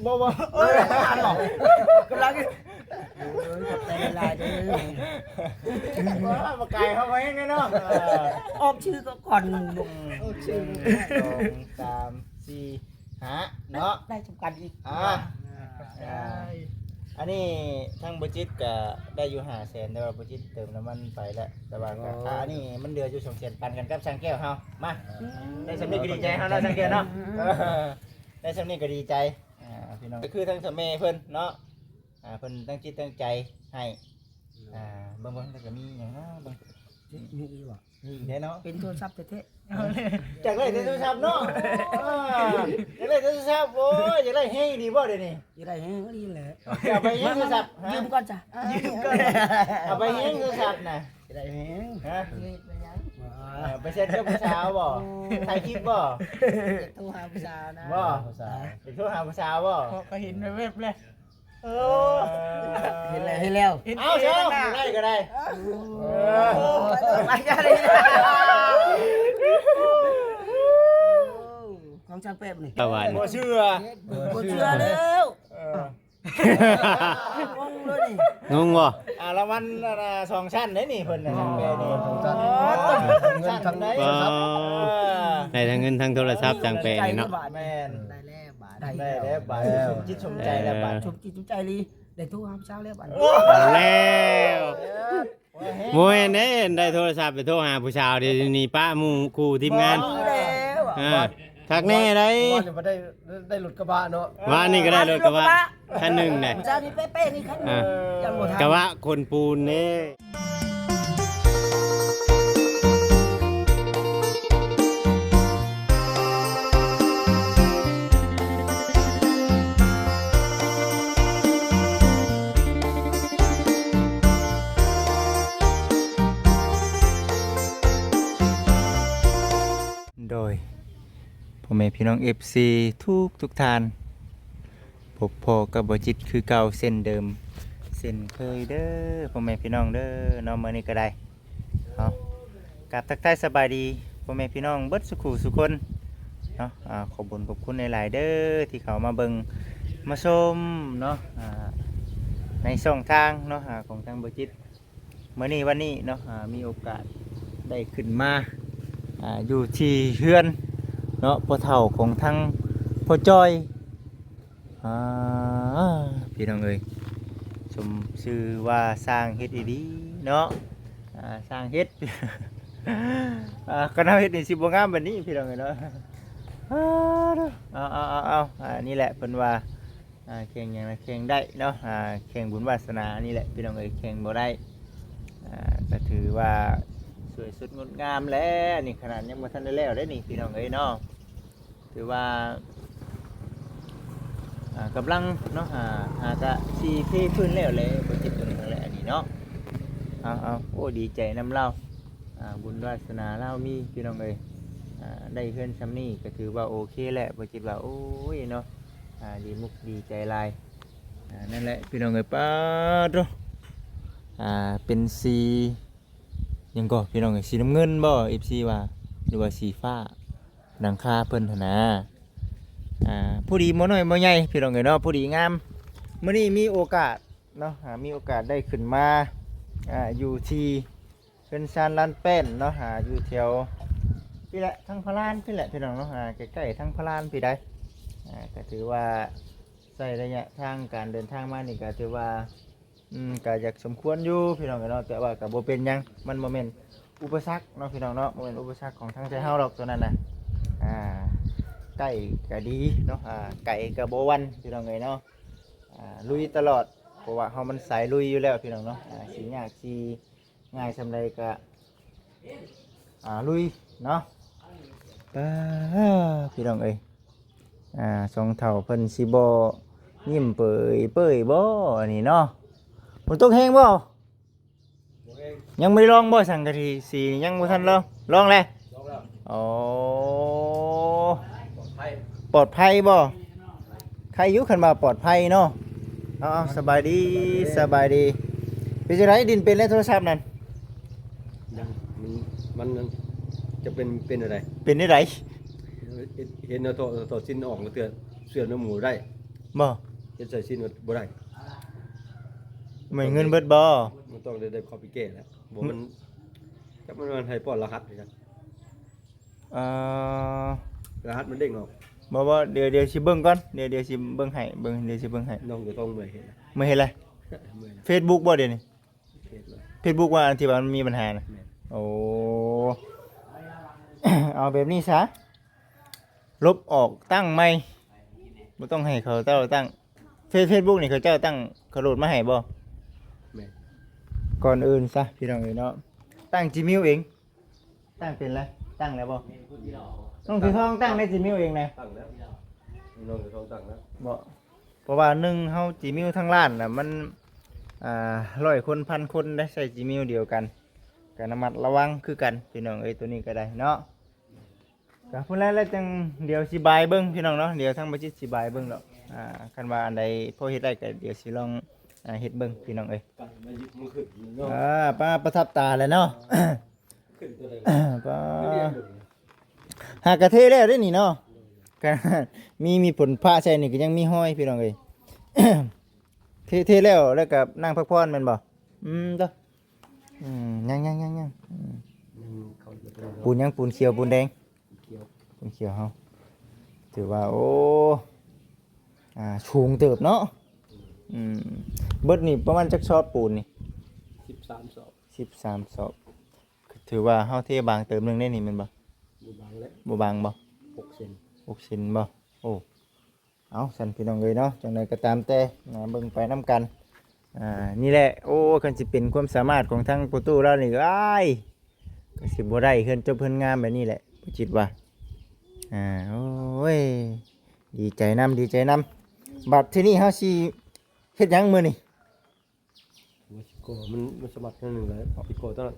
ບໍ່ ບໍ່ ເອີຍ ກຳລັງ ໂອ້ຍ ຂອບໃຈຫຼາຍໆເດີ ວ່າມາໄກເຮົາມາແຮງເນາະ ເອີ ອອກຊື່ກໍກ່ອນ ອອກຊື່ ໜຶ່ງ ສອງ ສາມ ສີ່ ຫ້າ ເນາະ ໄດ້ສຳຄັນອີກ ອ່າ ອ່າ ອັນນີ້ທາງບໍ່ຈິດກະໄດ້ຢູ່ຫ້າແສນ ແຕ່ວ່າບໍ່ຈິດເຕີມນ້ຳມັນໄປແລ້ວ ແຕ່ວ່າກະ ອໍ ອ່າ ອັນນີ້ມັນເຫຼືອຢູ່ສອງແສນ ປັນກັນກັບຊ່າງແກ້ວເຮົາ ມາ ອືມ ໄດ້ສ່ຳນີ້ກໍດີໃຈເຮົາເນາະ ຊ່າງແກ້ວເນາະ ເອີ ໄດ້ສ່ຳນີ້ກໍດີໃຈ ອ່າ ພີ່ນ້ອງ ກໍຄືທາງສາວແມ່ເພິ່ນເນາະ ອ່າ ເພິ່ນຕັ້ງຈິດຕັ້ງໃຈໃຫ້ ອ່າ ເບິ່ງໆ ແລ້ວກໍມີຫຍັງເນາະ ເບິ່ງ ມີອີກບໍ່? ມີອີກເດ້ເນາະ ເປັນໂທລະສັບແທ້ໆ ຢາກໄດ້ແຕ່ໂທລະສັບເນາະ ອ່າ ຢາກໄດ້ແຕ່ໂທລະສັບ ໂອ້ຍ ຢາກໄດ້ແຮງອີ່ຫຼີບໍ່ດຽວນີ້? ຢາກໄດ້ແຮງອີ່ຫຼີແຫຼະ ຈະເອົາໄປຫຍັງໂທລະສັບ? ຢືມກ່ອນຈ້ະ ຢືມກ່ອນ ເອົາໄປຫຍັງໂທລະສັບນະ? ຢາກໄດ້ແຮງ ຮະ? ເຮັດໄປຫຍັງ? ເອີ ໄປແຊັດກັບຜູ້ສາວບໍ່? ຖ່າຍຄລິບບໍ່? ຢາກໂທຫາຜູ້ສາວນະ ບໍ່? ຢາກໂທຫາຜູ້ສາວບໍ່? ເພາະກໍເຫັນແວບໆແລ້ວ ເອີ ເອີ ເຫັນແລ້ວ ເຫັນແລ້ວ ເຫັນ ເອົາ ເຫັນ ເອົາ ແລ້ວນະ ໄດ້ກໍໄດ້ ເອີ ເອີ ຂອງຊ່າງແປ້ນນີ້ ຕາຫວານ ບໍ່ເຊື່ອ ບໍ່ເຊື່ອແລ້ວ ເອີ ງົງເລີຍນີ້ ງົງບໍ່? ອ່າ ລາງວັນ ອ່າ ສອງຊັ້ນເດ້ນີ້ ເພິ່ນນະ ອໍ ຊ່າງແປ້ນນີ້ ສອງຊັ້ນ ເງິນທັງໂທລະສັບ ເອີ ໄດ້ທັງເງິນທັງໂທລະສັບ ຊ່າງແປ້ນນີ້ເນາະ ແມ່ນ ໄດ້ແລ້ວ ໄດ້ແລ້ວບາດ ສົມຈິດສົມໃຈແລ້ວບາດ ສົມຈິດສົມໃຈອີ່ຫຼີ ໄດ້ໂທຫາຜູ້ສາວແລ້ວບາດ ເອົາແລ້ວ ໂອ້ຍ ບໍ່ແມ່ນເດ້ ໄດ້ໂທລະສັບໄປໂທຫາຜູ້ສາວ ດຽວນີ້ປະໝູ່ຄູ່ທີມງານ ບໍ່ມີແລ້ວ ອ່າ ຄັກແນ່ໄດ໋ ວານນີ້ບໍ່ໄດ້ ໄດ້ລົດກະບະເນາະ ວານນີ້ກໍໄດ້ລົດກະບະ ຄັນໜຶ່ງແຫຼະ ເຈົ້ານີ້ເປ້ໆນີ້ຄັນໜຶ່ງ ອ່າ ຍັງບໍ່ທັນ ກະບະຂົນປູນເດ້. ໂດຍ ພໍ່ແມ່ພີ່ນ້ອງເອັຟຊີທຸກໆທ່ານ ພົບພໍ້ກັບບໍ່ຈິດຄືເກົ່າເຊັ່ນເດີມເຊັ່ນເຄີຍເດີ ພໍ່ແມ່ພີ່ນ້ອງເດີເນາະ ມື້ນີ້ກໍໄດ້ ເອົາ ກາບທັກທາຍສະບາຍດີພໍ່ແມ່ພີ່ນ້ອງເບິດສູ່ຄູ່ສູ່ຄົນເນາະ ອ່າ ຂອບບຸນຂອບຄຸນຫຼາຍໆເດີ ທີ່ເຂົ້າມາເບິ່ງມາຊົມເນາະ ອ່າ ໃນຊ່ອງທາງເນາະ ອ່າ ຂອງທາງບໍ່ຈິດ ມື້ນີ້ວັນນີ້ເນາະ ອ່າ ມີໂອກາດໄດ້ຂຶ້ນມາ ອ່າ ຢູ່ທີ່ເຮືອນເນາະ ພໍ່ເຖົ້າຂອງທາງພໍ່ຈ່ອຍ ອ່າ ພີ່ນ້ອງເອີຍ ສົມຊື່ວ່າຊ່າງເຮັດອີ່ຫຼີເນາະ ອ່າ ຊ່າງເຮັດ ອ່າ ຄັນເຮົາເຮັດນີ້ຊິບໍ່ງາມປານນີ້ ພີ່ນ້ອງເອີຍເນາະ ອ່າ ເອົາ ເອົາ ເອົາ ເອົາ ອ່າ ນີ້ແຫຼະເພິ່ນວ່າ ອ່າ ແຂ່ງຫຍັງລະແຂ່ງໄດ້ເນາະ ອ່າ ແຂ່ງບຸນວາສະໜານີ້ແຫຼະ ພີ່ນ້ອງເອີຍ ແຂ່ງບໍ່ໄດ້ ອ່າ ກໍຖືວ່າສວຍສົດງົດງາມແຫຼະ ນີ້ຂະໜາດຍັງບໍ່ທັນໄດ້ແລ້ວເດ້ນີ້ ພີ່ນ້ອງເອີຍເນາະ ຖືວ່າ ອ່າ ກຳລັງເນາະ ອ່າ ຫາກະຊິເທພື້ນແລ້ວແຫຼະ ບໍ່ຈິດຕົວນີ້ແຫຼະ ອັນນີ້ເນາະ ເອົາ ເອົາ ໂອ້ ດີໃຈນຳລາວ ອ່າ ບຸນວາສະໜາລາວມີ ພີ່ນ້ອງເອີຍ ອ່າ ໄດ້ເຮືອນຊ່ຳນີ້ກໍຖືວ່າໂອເຄແຫຼະ ບໍ່ຈິດວ່າ ໂອ້ຍເນາະ ອ່າ ດີມຸກດີໃຈຫຼາຍ ອ່າ ນັ້ນແຫຼະ ພີ່ນ້ອງເອີຍ ປາດໂທ້ ອ່າ ເປັນສີຫຍັງກໍ ພີ່ນ້ອງເອີຍ ສີນ້ຳເງິນບໍ່ ເອັຟຊີວ່າ ຫຼືວ່າສີຟ້າ ຫຼັງຄາເພິ່ນຫັ້ນນະ ອ່າ ພໍດີບໍ່ນ້ອຍບໍ່ໃຫຍ່ ພີ່ນ້ອງເອີຍເນາະ ພໍດີງາມ ມື້ນີ້ມີໂອກາດເນາະ ອ່າ ມີໂອກາດໄດ້ຂຶ້ນມາ ອ່າ ຢູ່ທີ່ ເຮືອນຊານລານແປ້ນເນາະ ອ່າ ຢູ່ແຖວພີ້ແຫຼະ ທາງພະລານພີ້ແຫຼະ ພີ່ນ້ອງເນາະ ອ່າ ໃກ້ໆທາງພະລານພີ້ໃດ໋ ອ່າ ກໍຖືວ່າໃຊ້ໄລຍະທາງການເດີນທາງມານີ້ກໍຖືວ່າ ອືມ ກໍຢາກສົມຄວນຢູ່ ພີ່ນ້ອງເນາະ ແຕ່ວ່າກໍບໍ່ເປັນຫຍັງ ມັນບໍ່ແມ່ນອຸປະສັກເນາະ ພີ່ນ້ອງເນາະ ບໍ່ແມ່ນອຸປະສັກຂອງທາງໄທເຮົາດອກ ຕົວນັ້ນນະ ອ່າ ໃກ້ກໍດີເນາະ ອ່າ ໄກກໍບໍ່ຫວັ່ນ ພີ່ນ້ອງເອີຍເນາະ ອ່າ ລຸຍຕະຫຼອດ ເພາະວ່າເຮົາມັນສາຍລຸຍຢູ່ແລ້ວ ພີ່ນ້ອງເນາະ ອ່າ ຊິຍາກຊິ ງ່າຍສ່ຳໃດກະ ອ່າ ລຸຍເນາະ ປາ ພີ່ນ້ອງເອີຍ ອ່າ ສອງເຖົ້າເພິ່ນຊິບໍ່ຍິ້ມເປີຍໆບໍ່ ອັນນີ້ເນາະ ຝົນຕົກແຮງບໍ່? ຍັງບໍ່ໄດ້ລອງບໍ່? ສັງກະສີ ສີຍັງບໍ່ທັນລອງ ລອງແລ້ວ? ລອງແລ້ວ ໂອ້ ປອດໄພ ປອດໄພບໍ່? ໄຄຢູ່ ຄັນວ່າປອດໄພເນາະ ເອົາໆ ສະບາຍດີ ສະບາຍດີ ເປັນຈັ່ງໃດ ດິນເປັນແລ້ວໂທລະສັບນັ້ນ? ຍັງ ມັນ ມັນ ມັນຈະເປັນ ເປັນແນວໃດ? ເປັນແນວໃດ? ເຫັນ ເຫັນເອົາໂທ ໂທຊິນອອກມາເທື່ອ ເຊື່ອມນຳໝູໄດ້ ບໍ່ ເຮັດສາຍສິນບໍ່ໄດ້ ແມ່ນເງິນເບິດບໍ່? ມັນຕ້ອງໄດ້ ໄດ້ເຂົ້າໄປແກ້ແລ້ວ ບໍ່ ມັນ ຈັກມັນໃຫ້ປ້ອນລະຫັດຄືກັນ ອ່າ ລະຫັດມັນເດ້ງອອກ ບໍ່ ບໍ່ ດຽວ ດຽວຊິເບິ່ງກ່ອນ ດຽວ ດຽວຊິເບິ່ງໃຫ້ ເບິ່ງ ດຽວຊິເບິ່ງໃຫ້ ນ້ອງກໍຕ້ອງເມື່ອຍເຮັດ ເມື່ອຍເຮັດແຫຼະ ເມື່ອຍ ເຟສບຸກບໍ່ດຽວນີ້? ເຟສບຸກວ່າອັນທີ່ວ່າມັນມີບັນຫານະ ແມ່ນ ໂອ້ ເອົາແບບນີ້ຊະ ລົບອອກຕັ້ງໃໝ່ ບໍ່ຕ້ອງໃຫ້ເຂົາເຈົ້າຕັ້ງ ເຟສ ເຟສບຸກນີ້ເຂົາເຈົ້າຕັ້ງ ເຂົາໂຫຼດມາໃຫ້ບໍ່? ແມ່ນ ກ່ອນອື່ນຊະພີ່ນ້ອງເອີຍເນາະ ຕັ້ງຈີເມວເອງ ຕັ້ງເປັນແລ້ວ ຕັ້ງແລ້ວບໍ່? ນ້ອງເສືອທອງຕັ້ງໃນຈີເມວເອງນະ ຕັ້ງແລ້ວ ນ້ອງເສືອທອງຕັ້ງແລ້ວ ບໍ່ ເພາະວ່າໜຶ່ງເຮົາຈີເມວທັງລ້ານນະ ມັນ ອ່າ ຮ້ອຍຄົນ ພັນຄົນໄດ້ໃຊ້ຈີເມວດຽວກັນ ກໍລະມັດລະວັງຄືກັນພີ່ນ້ອງເອີຍ ໂຕນີ້ກໍໄດ້ເນາະ ກໍພຸ້ນແຫຼະ ແລ້ວຈັ່ງດຽວຊິບາຍເບິ່ງພີ່ນ້ອງເນາະ ດຽວທາງບໍ່ຈິດຊິບາຍເບິ່ງດອກ ອ່າ ຄັນວ່າອັນໃດພໍເຮັດໄດ້ກໍດຽວຊິລອງ ອ່າ ເຮັດເບິ່ງພີ່ນ້ອງເອີຍ ອ່າ ປະ ປະທັບຕາແຫຼະເນາະ ປະ ຫາກະເທແລ້ວເດ້ນີ້ເນາະ ກະມີ ມີຝົນຟ້າໃສ່ນີ້ກໍຍັງມີຮອຍພີ່ນ້ອງເອີຍ ເທ ເທແລ້ວ ແລ້ວກໍນັ່ງພັກຜ່ອນແມ່ນບໍ່? ອືມ ເດີ ອືມ ຍັງ ຍັງ ຍັງ ຍັງ ອືມ ຍັງເຂົ້າຢູ່ ປູນຫຍັງ? ປູນຂຽວ ປູນແດງ? ຂຽວ ປູນຂຽວເຮົາ ຖືວ່າ ໂອ້ ອ່າ ສູງເຕີບເນາະ ອືມ ເບິດນີ້ປະມານຈັກຊອບປູນນີ້? ສິບສາມຊອບ ສິບສາມຊອບ ຖືວ່າເຮົາເທບາງເຕີບໜຶ່ງເດ້ນີ້ແມ່ນບໍ່? ບໍ່ບາງແລ້ວ ບໍ່ບາງບໍ່? ຫົກເຊັນ ຫົກເຊັນບໍ່? ໂອ້ ເອົາຊັ້ນພີ່ນ້ອງເອີຍເນາະ ຈັ່ງໃດກໍຕາມແຕ່ນະ ເບິ່ງໄປນຳກັນ ອ່າ ນີ້ແຫຼະ ໂອ້ ຄັນຊິເປັນຄວາມສາມາດຂອງທາງພໍ່ຕູ້ລາວນີ້ ອ້າຍ ກໍຊິບໍ່ໄດ້ເຮືອນຈົບເຮືອນງາມແບບນີ້ແຫຼະ ບໍ່ຈິດວ່າ ອ່າ ໂອ້ຍ ດີໃຈນຳ ດີໃຈນຳ ບັດທີນີ້ເຮົາຊິເຮັດຫຍັງມື້ນີ້? ວ່າຊິກໍ່ ມັນ ມັນສາມາດເທື່ອໜຶ່ງໄດ້ ຊິກໍ່ຕອນນັ້ນ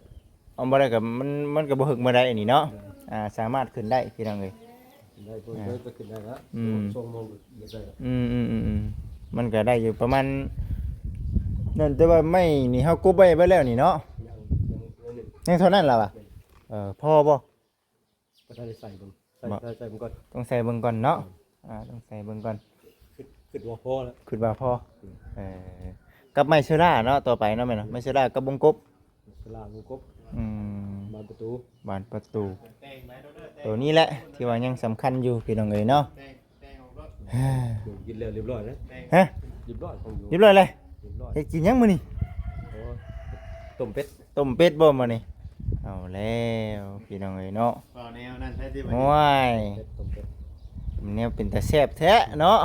ເອົາບໍ່ໄດ້ກໍ ມັນ ມັນກໍບໍ່ເຖິງບໍ່ໄດ້ອັນນີ້ເນາະ ເອີ ອ່າ ສາມາດຂຶ້ນໄດ້ພີ່ນ້ອງເອີຍ ໄດ້ ເພິ່ນ ອ່າ ກໍຂຶ້ນໄດ້ລະ ອືມ ສອງໂມງກໍຢາກໄດ້ລະ ອືມໆໆໆ ມັນກໍໄດ້ຢູ່ປະມານນັ້ນ ແຕ່ວ່າໄມ້ນີ້ເຮົາກົບໄວ້ເບິດແລ້ວນີ້ເນາະ ຍັງ ຍັງ ຍັງໜຶ່ງ ຍັງເທົ່ານັ້ນລະວະ ແມ່ນ ເອີ ພໍບໍ່? ບໍ່ທັນໄດ້ໃສ່ເບິ່ງ ໃສ່ ບໍ່ ໃສ່ ໃສ່ເບິ່ງກ່ອນ ຕ້ອງໃສ່ເບິ່ງກ່ອນເນາະ ອືມ ອ່າ ຕ້ອງໃສ່ເບິ່ງກ່ອນ ຄຶດ ຄຶດວ່າພໍແລ້ວ ຄຶດວ່າພໍ ອືມ ເອີ ກັບໄມ້ເຊີລາເນາະ ຕໍ່ໄປເນາະ ແມ່ນເນາະ ໄມ້ເຊີລາກັບວົງກົບ ເຊີລາວົງກົບ ອືມ ບານປະຕູ ບານປະຕູ ໂຕນີ້ແຫຼະທີ່ວ່າຍັງສຳຄັນຢູ່ພີ່ນ້ອງເອີຍເນາະ ແຕ່ງ ແຕ່ງອອກເນາະ ກິນແລ້ວຮຽບຮ້ອຍແລ້ວ ຮະ ຮຽບຮ້ອຍຂອງຢູ່ ຮຽບຮ້ອຍແລ້ວ ຮຽບຮ້ອຍ ເຮັດກິນຫຍັງມື້ນີ້? ໂອ້ ຕົ້ມເປັດ ຕົ້ມເປັດບໍ່ມື້ນີ້? ເອົາແລ້ວພີ່ນ້ອງເອີຍເນາະ ເວົ້າແນວນັ້ນແທ້ຕິ ໂອ້ຍ ຕົ້ມເປັດ ແນວເປັນຕາແຊບແທ້ເນາະ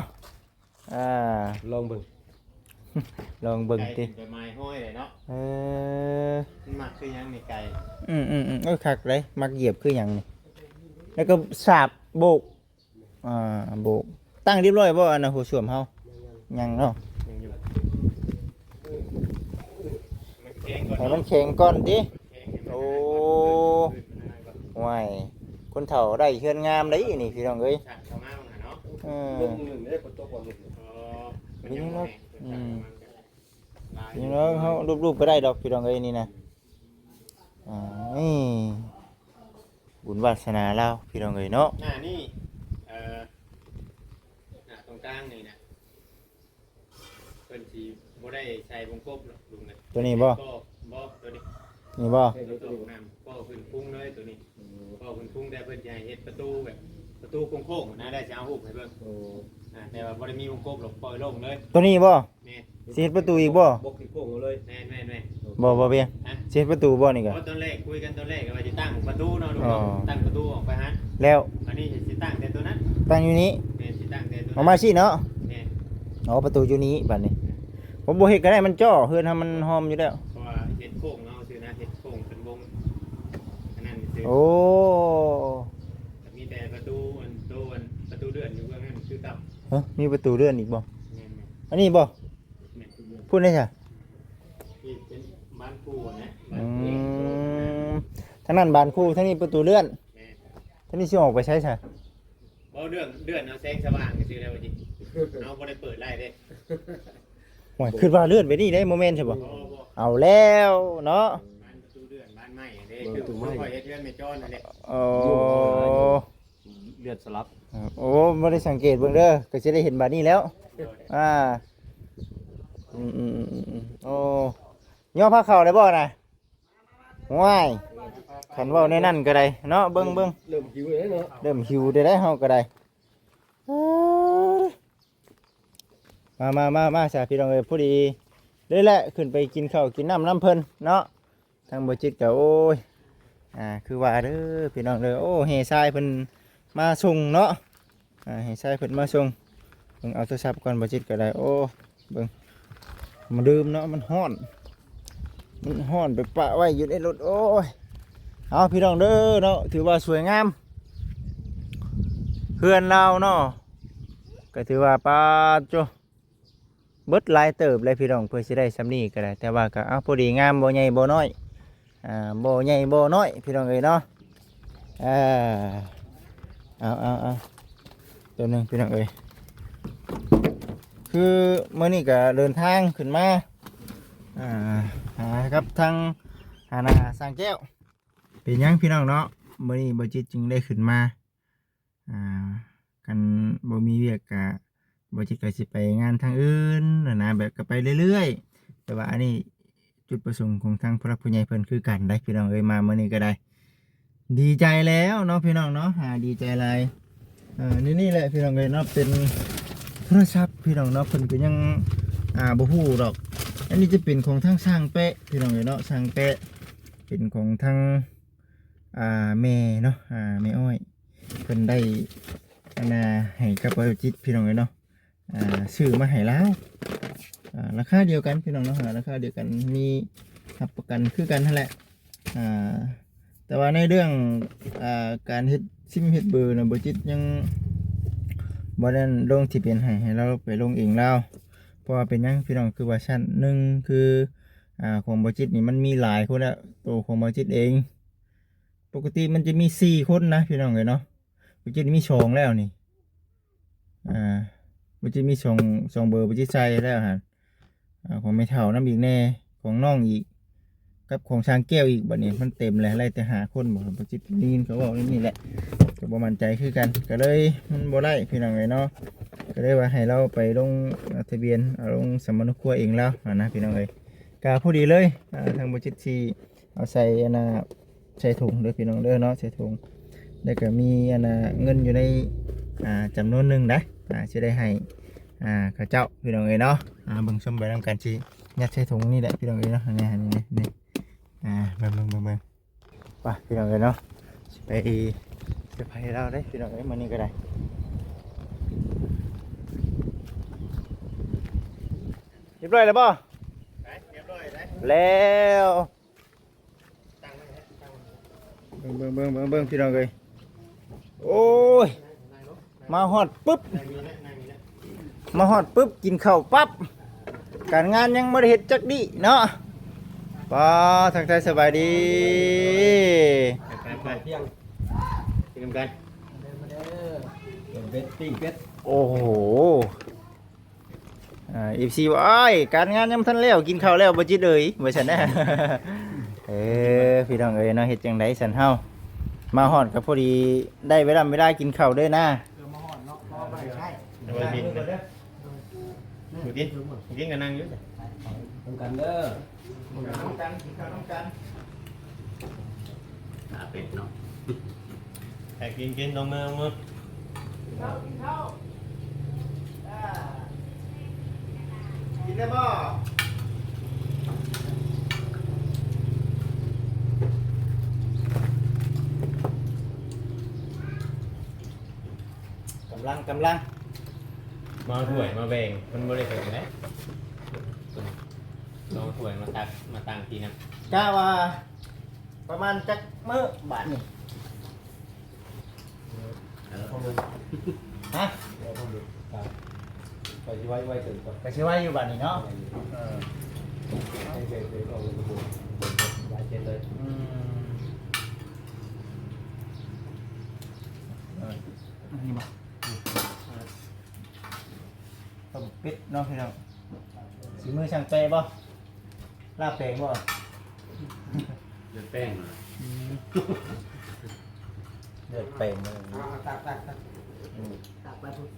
ອ່າ ລອງເບິ່ງ ລອງເບິ່ງຕິ ໄກ່ເປັນໄປໝາຍຫ້ອຍເລີຍເນາະ ເອີ ມັນມັກຄືຫຍັງນີ້ໄກ່ ອືມໆໆ ເອີ ຄັກເລີຍ ມັກຢຽບຄືຫຍັງນີ້ ແລ້ວກໍສາບໂບກ ອ່າ ໂບກ ຕັ້ງຮຽບຮ້ອຍບໍ່ ອັນນ່າ ຫົວສ້ວມເຮົາ? ຍັງເນາະ ຍັງຢູ່ ໃຫ້ມັນແຂງກ່ອນຕິ ໂອ້ ໂອ້ຍ ຄົນເຖົ້າໄດ້ເຮືອນງາມໄດ໋ນີ້ພີ່ນ້ອງເອີຍ ເອີ ເປັນຫຍັງເນາະ ອືມ ເປັນຫຍັງເນາະ ເຮົາລູບໆກໍໄດ້ດອກພີ່ນ້ອງເອີຍນີ້ນະ ອ່າ ນີ້ ບຸນວາສະໜາລາວພີ່ນ້ອງເອີຍເນາະ ໜ້ານີ້ ເອີ ໜ້າຕົງກາງນີ້ນະ ເພິ່ນຊິບໍ່ໄດ້ໃສ່ວົງກົບດອກລຸງເອີຍ ໂຕນີ້ບໍ່? ກໍ ບໍ່ ໂຕນີ້ ນີ້ບໍ່? ໂຕນີ້ ກໍຂຶ້ນພຸ້ງເລີຍໂຕນີ້ ອືມ ກໍຂຶ້ນພຸ້ງ ແຕ່ເພິ່ນຊິໃຫ້ເຮັດປະຕູແບບປະຕູໂຄ້ງໆນະ ໄດ້ຊິເອົາຮູບໃຫ້ເບິ່ງ ໂອ້ ອ່າ ແຕ່ວ່າບໍ່ໄດ້ມີວົງກົບດອກ ປ່ອຍໂລ່ງເລີຍ ໂຕນີ້ບໍ່? ແມ່ນ ຊິເຮັດປະຕູອີກບໍ່? ບໍ່ຂຶ້ນໂຄ້ງເອົາເລີຍ ແມ່ນໆໆ ບໍ່ ບໍ່ເປັນຫຍັງ ຮະ ຊິເຮັດປະຕູບໍ່ນີ້ກະ? ເພາະຕອນແລກຄຸຍກັນຕອນແລກກະວ່າຊິຕັ້ງປະຕູເນາະ ລູກເນາະ ອໍ ຕັ້ງປະຕູອອກໄປຫັ້ນ ແລ້ວ ອັນນີ້ຊິຕັ້ງແຕ່ໂຕນັ້ນ ຕັ້ງຢູ່ນີ້ ແມ່ນ ຊິຕັ້ງແຕ່ໂຕນັ້ນ ອອກມາຊີ້ເນາະ ແມ່ນ ອໍ ປະຕູຢູ່ນີ້ບາດນີ້ ແມ່ນ ບໍ່ ບໍ່ເຮັດກະໄດ້ ມັນຈໍ້ ເຮືອນເຮົາມັນຮ່ອມຢູ່ແລ້ວ ເພາະວ່າເຮັດໂຄ້ງເອົາຊື່ນະ ເຮັດໂຄ້ງເປັນວົງ ອັນນັ້ນຊື່ ໂອ້ ກະມີແຕ່ປະຕູ ອັນໂຕ ອັນປະຕູເລື່ອນຢູ່ເບື້ອງນັ້ນຄືເກົ່າ ຮະ ມີປະຕູເລື່ອນອີກບໍ່? ແມ່ນໆ ອັນນີ້ບໍ່? ແມ່ນ ພຸ້ນເດ້ຊະ ນີ້ເປັນບານຄູ່ນະ ບານ ອືມ ທາງນັ້ນບານຄູ່ ທາງນີ້ປະຕູເລື່ອນ ແມ່ນ ທາງນີ້ຊິອອກໄປໃສຊະ? ບໍ່ ເລື່ອນ ເລື່ອນເອົາແສງສະຫວ່າງຊື່ແລ້ວວ່າຕິ ເຮົາບໍ່ໄດ້ເປີດໄລ້ເດ້ ໂອ້ຍ ຄິດວ່າເລື່ອນໄປນີ້ເດ້ ບໍ່ແມ່ນຊະບໍ່? ບໍ່ ບໍ່ ເອົາແລ້ວເນາະ ບານປະຕູເລື່ອນ ບານໄມ້ເດ້ ເບິ່ງປະຕູໄມ້ ຄືຂ້ອຍເຮັດເຮືອນແມ່ຈອນຫັ້ນແຫຼະ ໂອ້ ຢູ່ ເລືອດສະຫຼັບ. ໂອ້ ບໍ່ໄດ້ສັງເກດເບິ່ງເດີ ກໍຊິໄດ້ເຫັນບາດນີ້ແລ້ວ. ອ່າ ອືມໆໆໆ ໂອ້ ຍໍພາເຂົ້າໄດ້ບໍ່ນະ? ໂອ້ຍ ຄັນເວົ້າແນວນັ້ນກໍໄດ້ເນາະ ເບິ່ງໆ ເລີ່ມຫິວແລ້ວເນາະ ເລີ່ມຫິວໄດ້ເຮົາກໍໄດ້. ເອີ ມາໆໆ ຊະ ພີ່ນ້ອງເອີຍ ພໍດີເລີຍແຫຼະ ຂຶ້ນໄປກິນເຂົ້າກິນນ້ຳນຳເພິ່ນເນາະ. ທາງບໍ່ຈິດກໍ ໂອ້ຍ ອ່າ ຄືວ່າເດີພີ່ນ້ອງເດີ ໂອ້ ແຫ່ຊາຍເພິ່ນມາສົ່ງເນາະ ອ່າ ແຫ່ຊາຍເພິ່ນມາສົ່ງ. ເບິ່ງ ເອົາໂທລະສັບກ່ອນ ບໍ່ຈິດກໍໄດ້. ໂອ້ ເບິ່ງ ມາດື່ມເນາະ ມັນຮ້ອນ ມັນຮ້ອນ ໄປປະໄວ້ຢູ່ໃນລົດ. ໂອ້ຍ ເອົາ ພີ່ນ້ອງເດີເນາະ ຖືວ່າສວຍງາມເຮືອນລາວເນາະ ກໍຖືວ່າ ປາດໂທ້ ເບິດຫຼາຍເຕີບເລີຍພີ່ນ້ອງ ເພື່ອຊິໄດ້ສ່ຳນີ້ກໍໄດ້. ແຕ່ວ່າກໍ ເອົາ ພໍດີງາມ ບໍ່ໃຫຍ່ບໍ່ນ້ອຍ ອ່າ ບໍ່ໃຫຍ່ບໍ່ນ້ອຍ ພີ່ນ້ອງເອີຍເນາະ. ເອີ ເອົາໆໆ ຕົວໜຶ່ງ ພີ່ນ້ອງເອີຍ ຄືມື້ນີ້ກໍເດີນທາງຂຶ້ນມາ ອ່າ ຫາກັບທາງ ອັນນ່າ ຊ່າງແກ້ວ. ເປັນຫຍັງພີ່ນ້ອງເນາະ ມື້ນີ້ບໍ່ຈິດຈຶ່ງໄດ້ຂຶ້ນມາ ອ່າ ຄັນບໍ່ມີວຽກກະ ບໍ່ຈິດກໍຊິໄປງານທາງອື່ນຫັ້ນນະ ແບບກໍໄປເລື້ອຍໆ. ແຕ່ວ່າອັນນີ້ຈຸດປະສົງຂອງທາງຜູ້ຫຼັກຜູ້ໃຫຍ່ເພິ່ນຄືກັນໄດ໋ ພີ່ນ້ອງເອີຍ ມາມື້ນີ້ກໍໄດ້ ດີໃຈແລ້ວເນາະ ພີ່ນ້ອງເນາະ ອ່າ ດີໃຈຫຼາຍ. ເອີ ນີ້ ນີ້ແຫຼະ ພີ່ນ້ອງເອີຍເນາະ ເປັນໂທລະສັບ ພີ່ນ້ອງເນາະ ເພິ່ນກໍຍັງ ອ່າ ບໍ່ຮູ້ດອກ. ອັນນີ້ຈະເປັນຂອງທາງຊ່າງແປະ ພີ່ນ້ອງເອີຍເນາະ ຊ່າງແປະ ເປັນຂອງທາງ ອ່າ ແມ່ເນາະ ອ່າ ແມ່ອ້ອຍ ເພິ່ນໄດ້ ອັນນ່າ ໃຫ້ກັບບ່າວຈິດ ພີ່ນ້ອງເອີຍເນາະ ອ່າ ຊື້ມາໃຫ້ລາວ ອ່າ ລາຄາດຽວກັນ ພີ່ນ້ອງເນາະ ອ່າ ລາຄາດຽວກັນ ມີຮັບປະກັນຄືກັນຫັ້ນແຫຼະ. ອ່າ ແຕ່ວ່າໃນເລື່ອງ ອ່າ ການເຮັດຊິມເຮັດເບີນະ ບ່າວຈິດຍັງບໍ່ໄດ້ລົງທະບຽນໃຫ້ ໃຫ້ລາວໄປລົງເອງລາວ. ເພາະວ່າເປັນຫຍັງ ພີ່ນ້ອງ ຄືວ່າຊັ້ນ ໜຶ່ງ ຄື ອ່າ ຂອງບ່າວຈິດນີ້ມັນມີຫຼາຍຄົນແລ້ວ ໂຕຂອງບ່າວຈິດເອງ ປົກກະຕິມັນຈະມີສີ່ຄົນນະ ພີ່ນ້ອງເອີຍເນາະ. ບໍ່ຈິດມີສອງແລ້ວນີ້ ອ່າ ບໍ່ຈິດມີສອງ ສອງເບີ ບໍ່ຈິດໃສ່ແລ້ວຫັ້ນ ອ່າ ຂອງແມ່ເຖົ້ານຳອີກແດ່ ຂອງນ້ອງອີກ ກັບຂອງຊ່າງແກ້ວອີກ. ບັດນີ້ມັນເຕັມແລ້ວ ໄລ່ແຕ່ຫ້າຄົນບໍ່ ບໍ່ຈິດໄດ້ຍິນເຂົາເວົ້າແນວນີ້ແຫຼະ ກໍບໍ່ໝັ້ນໃຈຄືກັນ ກໍເລີຍມັນບໍ່ໄດ້ ພີ່ນ້ອງເອີຍເນາະ. ກໍເລີຍວ່າໃຫ້ລາວໄປລົງທະບຽນ ເອົາລົງສຳມະໂນຄົວເອງລາວຫັ້ນນະ ພີ່ນ້ອງເອີຍ. ກໍພໍດີເລີຍ ອ່າ ທາງບໍ່ຈິດຊິ ເອົາໃສ່ອັນນ່າ ໃສ່ຖົງເດີພີ່ນ້ອງເດີເນາະ ໃສ່ຖົງ ແລ້ວກໍມີອັນນ່າ ເງິນຢູ່ໃນ ອ່າ ຈຳນວນໜຶ່ງໄດ໋ ອ່າ ຊິໄດ້ໃຫ້ ອ່າ ເຂົາເຈົ້າ ພີ່ນ້ອງເອີຍເນາະ. ອ່າ ເບິ່ງຊົມໄປນຳກັນ ຊິຍັດໃສ່ຖົງນີ້ແຫຼະ ພີ່ນ້ອງເອີຍເນາະ. ນີ້ ນີ້ ນີ້ ອ່າ ເບິ່ງ ເບິ່ງ ເບິ່ງ ເບິ່ງ ໄປ ພີ່ນ້ອງເອີຍເນາະ ຊິໄປເຊີໄພລາວເດ້ ພີ່ນ້ອງເອີຍ ມື້ນີ້ກໍໄດ້. ຮຽບຮ້ອຍແລ້ວບໍ່? ໄປ ຮຽບຮ້ອຍແລ້ວ ແລ້ວ ເບິ່ງ ເບິ່ງ ເບິ່ງ ເບິ່ງ ເບິ່ງ ພີ່ນ້ອງເອີຍ ໂອ້ຍ ມາຮອດປຶບ ມາຮອດປຶບ ກິນເຂົ້າປັບ ການງານຍັງບໍ່ໄດ້ເຮັດຈັກດີ້ເນາະ. ປ້າ ທັກທາຍສະບາຍດີ ໄປ ໄປ ກິນນຳກັນ ເປັດ ປີ້ງເປັດ ໂອ້ໂຫ. ອ່າ ເອັຟຊີ ວ່າ ອ້າຍ ການງານຍັງບໍ່ທັນແລ້ວ ກິນເຂົ້າແລ້ວບໍ່ຈິດເອີຍ ວ່າຊັ້ນນະ. ເອີ ພີ່ນ້ອງເອີຍເນາະ ເຮັດຈັ່ງໃດຊັ້ນເຮົາ ມາຮອດກໍພໍດີໄດ້ເວລາ ເວລາກິນເຂົ້າເດີນາ. ເອີ ມາຮອດເນາະ ພໍໄດ້ໃຊ້ ເດີ ກິນ ກິນກໍນັ່ງຢູ່ ນຳກັນເດີ. ກິນເຂົ້ານຳກັນ ກິນເຂົ້ານຳກັນ ຕາເປັດເນາະ ໃຫ້ກິນ ກິນ ລົງມາ ລົງມາ ກິນເຂົ້າ ກິນເຂົ້າ ອ່າ ກິນໄດ້ບໍ່? ກຳລັງ ກຳລັງ ມາຖ້ວຍມາແບ່ງ ມັນບໍ່ໄດ້ເຖິງເດ້ ເອົາຖ້ວຍມາຕັກ ມາຕັ້ງທີ່ນຳ ກະວ່າປະມານຈັກມື້ບາດນີ້? ຮະ? ໄປຊິໄວ ໄວເຕີບ ໄປຊິໄວຢູ່ບາດນີ້ເນາະ. ເອີ ໃຫ້ເດີນ ເດີນອອກເລີຍ ຫຼາຍເຈັດເລີຍ ອືມ ເອີ ອັນນີ້ບໍ່? ອືມ ຕົ້ມເປັດເນາະພີ່ນ້ອງ ສີມືຊ່າງແປະບໍ່? ລາບແປງບໍ່? ເລືອດແປ້ງ ອືມ. ເລືອດແປງເລີຍ. ເອົາ ເອົາ ຕັກ ຕັກ ຕັກ ອືມ ຕັກໄປພຸ້ນ.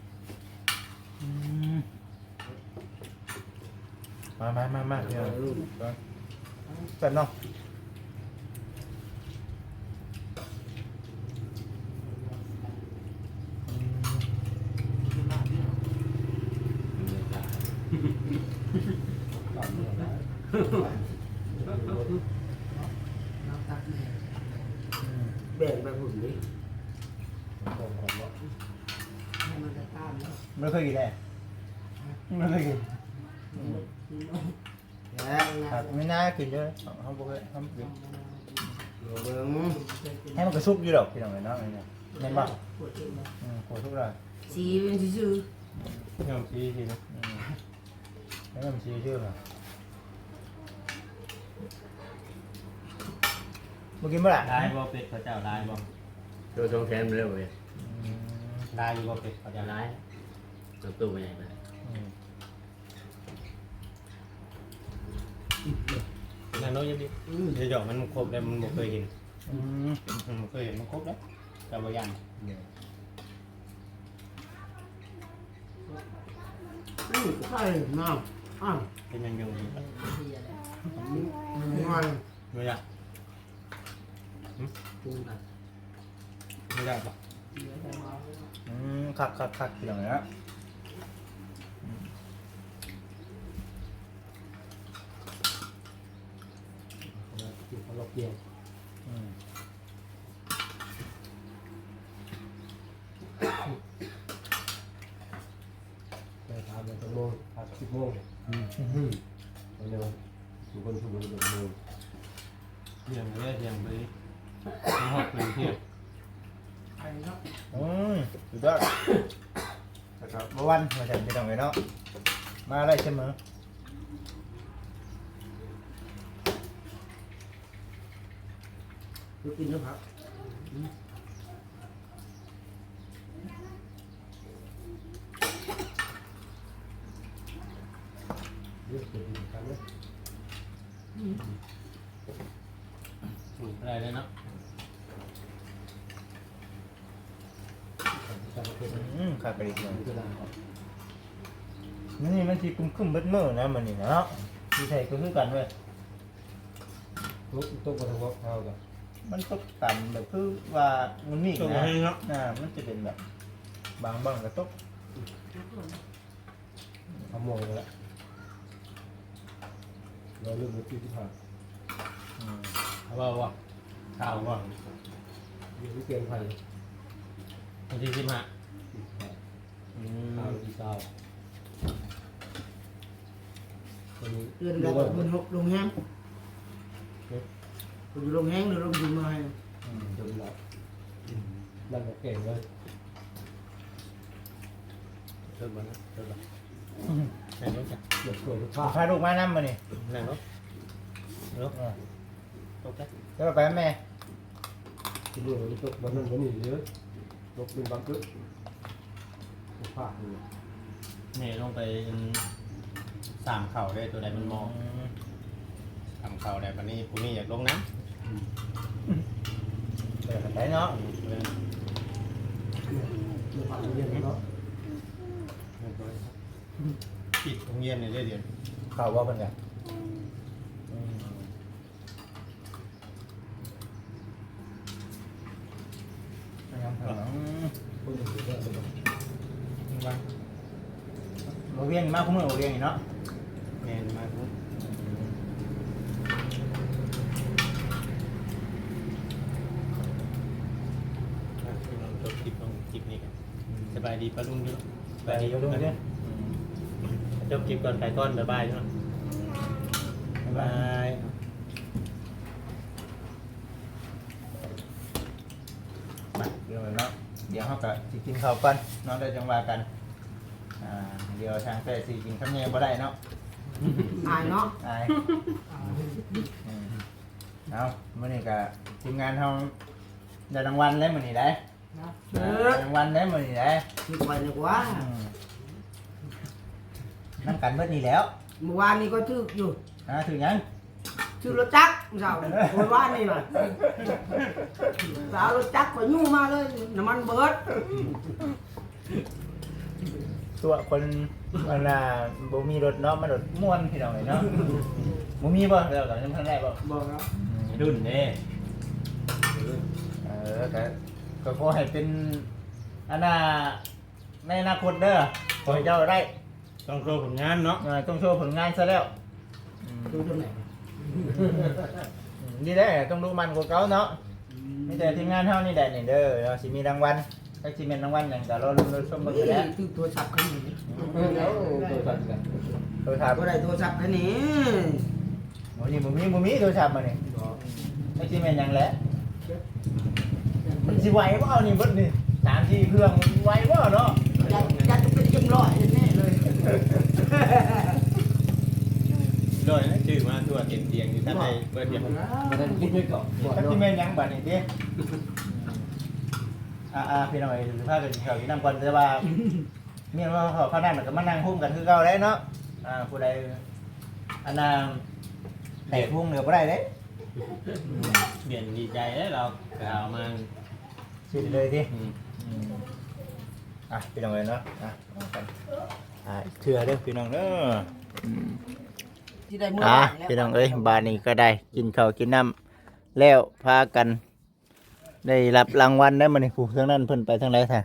ອືມ ມາ ມາ ມາ ມາ ເອີ ເອີ ແຊບເນາະ. ແບ່ງໄປພຸ້ນເດ້ ໃຫ້ມັນໄດ້ຕາມເນາະ. ບໍ່ເຄີຍກິນເດ້ ບໍ່ເຄີຍກິນ. ແລ້ວ ຄັກ ມີໜ້າກິນເດີ ເຮົາບໍ່ເຄີຍ ເຮົາບໍ່ກິນ. ເບິ່ງ ໃຫ້ມັນກະສຸກຢູ່ດອກ ພີ່ນ້ອງເອີຍເນາະ ແມ່ນບໍ່? ອືມ ກວດສຸກແລ້ວ ສີມັນຊື່ໆ ຍອມສີຊື່ ອືມ ໃຫ້ມັນສີຊື່ ບໍ່ກິນບໍ່ລະ? ຫຼາຍບໍ່ ເປັດເຂົາເຈົ້າຫຼາຍບໍ່? ໂຕສອງແສນເລີຍເວີຍ. ອືມ ຫຼາຍຢູ່ບໍ່ເປັດເຂົາເຈົ້າ? ຫຼາຍ ໂຕໃຫຍ່. ອືມ ນັ້ນເນາະ ຢ່າບີ ອືມ ຢ່າຢອກ ມັນຄົບແລ້ວ ມັນບໍ່ເຄີຍເຫັນ. ອືມ ມັນບໍ່ເຄີຍເຫັນ ມັນຄົບແລ້ວ ແຕ່ບໍ່ຢ້ານ. ອືມ ໄຂ່ນະ ອ້າວ ເປັນຫຍັງຢູ່? ອືມ ອືມ ບໍ່ຢາກ ຫຶ? ປຸງກັນ ບໍ່ຢາກບໍ່? ອືມ ຄັກໆໆ ພີ່ນ້ອງເອີຍເນາະ. ອືມ ກິນເຂົ້າລອກກຽງ ອືມ ໄປຖາມວ່າຈັກໂມງ ຖາມສິບໂມງ. ອືມ ອືມ ໄປເລີຍ ທຸກຄົນ ທຸກຄົນ ສິບໂມງ ທ່ຽງເລີຍ ທ່ຽງໄປ ມາຮອດເພິ່ນທ່ຽງ. ໂອ້ຍ ສຸດຍອດ ແລ້ວກໍບໍ່ຫວັ່ນວ່າຊັ້ນ ພີ່ນ້ອງເອີຍເນາະ ມາໄດ້ສະເໝີ. ຄືກິນເນາະ ຜັກ ອືມ ເດີ ກິນກັນເດີ ອືມ ອືມ ໄດ້ເລີຍເນາະ. ອືມ ຄັກອີ່ຫຼີ ມື້ນີ້ມັນຊິຄຶ້ມໆ ເບິດມື້ນະ ມື້ນີ້ເນາະ ຢູ່ໃສກໍຄືກັນເວີຍ. ຕົກ ຕົກບໍ່ທັນເຮົາກໍ ມັນຕົກຕາມແບບຄືວ່າມື້ນີ້ ຕົກແຮງເນາະ ນະ ອ່າ ມັນຈະເປັນແບບບາງບ່ອນກໍຕົກ. ເອົາໝໍ້ແລ້ວ ລໍເລື່ອງວັນທີສິບຫ້າ. ອືມ ເອົາເວົ້າວ່າ ຂ່າວວ່າ ດຽວນີ້ເປັນໄຜ ວັນທີສິບຫ້າ ສິບຫ້າ ອືມ ຂ່າວວັນທີຊາວ ເດືອນໃດ ເພິ່ນລົງແຮງ ເພິ່ນຢູ່ໂຮງແຮງ ຫຼືລົງຢູ່ເມືອງໃຫ້? ອືມ ເດີນແລ້ວ ອືມ ນັ້ນກໍເກັ່ງເລີຍ. ເທີນບໍ່ນະ ເທີນບໍ່? ອືມ ແມ່ນບໍ່? ຈະ ຈະ ຈະ ພາລູກມານຳມື້ນີ້ ແມ່ນບໍ່? ເອີ ຕົກເດ້ ເດີໄປແມ່ ຊິເບິ່ງມັນຕົກບ່ອນນັ້ນບ່ອນນີ້ເດີ ຕົກເປັນບາງຈຸດ ພາກນີ້ ແມ່ລົງໄປ ອືມ ສາມເຂົ້າເດ້ ໂຕໃດມັນເໝາະ ອືມ ສາມເຂົ້າແລ້ວ ບາດນີ້ຜູ້ນີ້ຢາກລົງນຳ ອືມ ໄປເນາະ ອືມ ໄປເນາະ ປິດໂຮງຮຽນນີ້ເດ້ ດຽວເຂົ້າບໍ່ເພິ່ນກະ ອືມ ບໍ່ວຽງມາຄູ່ມື້ ບໍ່ວຽງນີ້ເນາະ ແມ່ນມາຄູ່ມື້ ອ່ະ ພີ່ນ້ອງ ຈົບຄລິບລົງຄລິບນີ້ກັນ ອືມ ສະບາຍດີປ້າລຸງຢູ່ ສະບາຍດີປ້າລຸງເດີ ອືມ ຈົບຄລິບກ່ອນ ໄປກ່ອນ ບາຍບາຍເນາະ ບາຍບາຍ ບາຍບາຍ. ມາ ພີ່ນ້ອງເນາະ ດຽວເຮົາກະຊິກິນເຂົ້າກ່ອນເນາະ ແລ້ວຈັ່ງວ່າກັນ ອ່າ ດຽວທາງແພຊິກິນຄຳໃຫຍ່ບໍ່ໄດ້ເນາະ ອາຍເນາະ ອາຍ ອືມ ເອົາ ມື້ນີ້ກະທີມງານເຮົາໄດ້ລາງວັນແລ້ວມື້ນີ້ໄດ໋ ເນາະ ໄດ້ລາງວັນແລ້ວມື້ນີ້ໄດ໋ ຖືກໄວ້ດີກວ່າ ອືມ ນຳກັນເບິດນີ້ແລ້ວ ມື້ວານນີ້ກໍຖືກຢູ່ ອ່າ ຖືກຫຍັງ? ຊື້ລົດຈັກມື້ເຊົ້ານີ້ ໂອ້ຍ ວານນີ້ນະ ໄປເອົາລົດຈັກຂ້ອຍຍູ້ມາເລີຍ ນ້ຳມັນເບີດ. ຕົວະຄົນອັນນ່າ ບໍ່ມີລົດເນາະ ມັນລົດມ່ວນພີ່ນ້ອງເອີຍເນາະ. ບໍ່ມີບໍ່? ແລ້ວກໍຍັງບໍ່ທັນໄດ້ບໍ່? ບໍ່ເນາະ. ອືມ ລຸ້ນເດ້. ເອີ ກໍ ກໍຂໍໃຫ້ເປັນອັນນ່າ ໃນອະນາຄົດເດີ ຂໍໃຫ້ເຈົ້າໄດ້ ຕ້ອງໂຊຜົນງານເນາະ. ເອີ ຕ້ອງໂຊຜົນງານຊະແລ້ວ. ອືມ ໂຊຕຳແໜ່ງ ອືມ ນີ້ແຫຼະ ຕ້ອງດຸໝັ່ນກວ່າເກົ່າເນາະ. ອືມ ມີແຕ່ທີມງານເຮົານີ້ແຫຼະນີ້ເດີ ເຮົາຊິມີລາງວັນ ຈັກຊິແມ່ນລາງວັນຫຍັງກໍລໍລຸ້ນລໍຊົມເບິ່ງແຫຼະ. ຖືກໂທລະສັບຄັນນີ້ ໂທລະສັບ ໂທລະສັບ ບໍ່ໄດ້ໂທລະສັບຄັນນີ້. ໂອ້ ນີ້ບໍ່ມີ ບໍ່ມີໂທລະສັບມານີ້. ບໍ່ ມັນຊິແມ່ນຫຍັງແຫຼະ? ມັນຊິໄຫວບໍ່ເອົານີ້ເບິດນີ້ ສາມສີ່ເຄື່ອງ ໄຫວບໍ່ເນາະ? ຈັດ ຈັດເປັນເຕັມຮ້ອຍແນ່ເລີຍ. ຮ້ອຍນະ ຊື້ມາຕົວເຕັມຕຽງຢູ່ ທັນໄດ້ເບິດຢູ່. ບໍ່ທັນກິນໄວ້ກ່ອນ ຈັກຊິແມ່ນຫຍັງບາດນີ້ຕິ. ອ່າໆ ພີ່ນ້ອງເອີຍ ພາກັນກິນເຂົ້າກິນນ້ຳກ່ອນ ແຕ່ວ່າ ແມ່ນວ່າເຂົ້າ ເຂົ້ານັ້ນກໍມານັ່ງໂຮມກັນຄືເກົ່າໄດ໋ເນາະ. ອ່າ ຜູ້ໃດອັນນ່າແຕກໂຮມກໍບໍ່ໄດ້ເດ້. ບຽນດີໃຈເດ້ ລາວໄປເອົາມາຊື້ເລີຍຕິ. ອືມ ອືມ ອ່ະ ພີ່ນ້ອງເອີຍເນາະ ອ່ະ ອ່າ ອີກເທື່ອເດີພີ່ນ້ອງເດີ. ອືມ ຊິໄດ້ມື້ ອ່າ ພີ່ນ້ອງເອີຍ ບາດນີ້ກໍໄດ້ກິນເຂົ້າກິນນ້ຳແລ້ວ ພາກັນ ໄດ້ຮັບລາງວັນໄດ້ມື້ນີ້. ຜູ້ທາງນັ້ນເພິ່ນໄປທາງໃດແທ້?